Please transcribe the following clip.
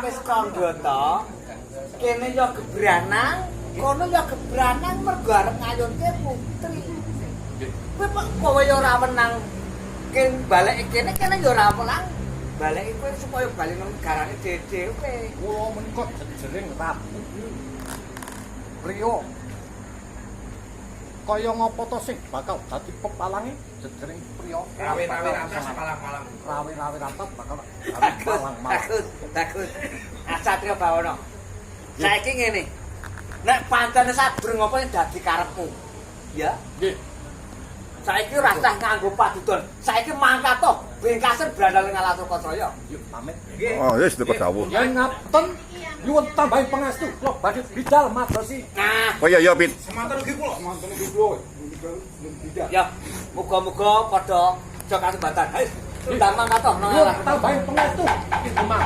wis kandha to. Kene ya gebranang, kono ya gebranang mergo arep ngayunke putri. Kowe kok kowe ya ora wenang ken baleke kene, kene ya ora wenang baleke kowe supaya bali nang negarane dhewe. Kula menika jejering Rabu Priya. Kaya ngapa to sing bakal dadi pepalange jejering priya? Rawe-rawe rantas malang-malang. Rawe-rawe rantas bakal Bagus, malang-malang. Bagus, bagus. Ah, Satria Bawono. Saiki ngene. Nek pancen sadurung apa sing dadi karepmu? Ya. Nggih. Saiki ora usah nganggo padudon. Saiki mangkat to, bengkasen brandal ngalah Sukatraya. Yuk pamit. Oh, wis teko dawuh. Yen ngaten nyuwun tambahin pangestu kula badhe bidal madosi. Nah, Oh iya iya, Pit. Semanten ugi kula. Semanten iki kula. Ya, muga-muga padha aja kasumbatan. Wis, ndang mangkat to nang Nyuwun ngalah. tambahin pangestu. Iki Demang.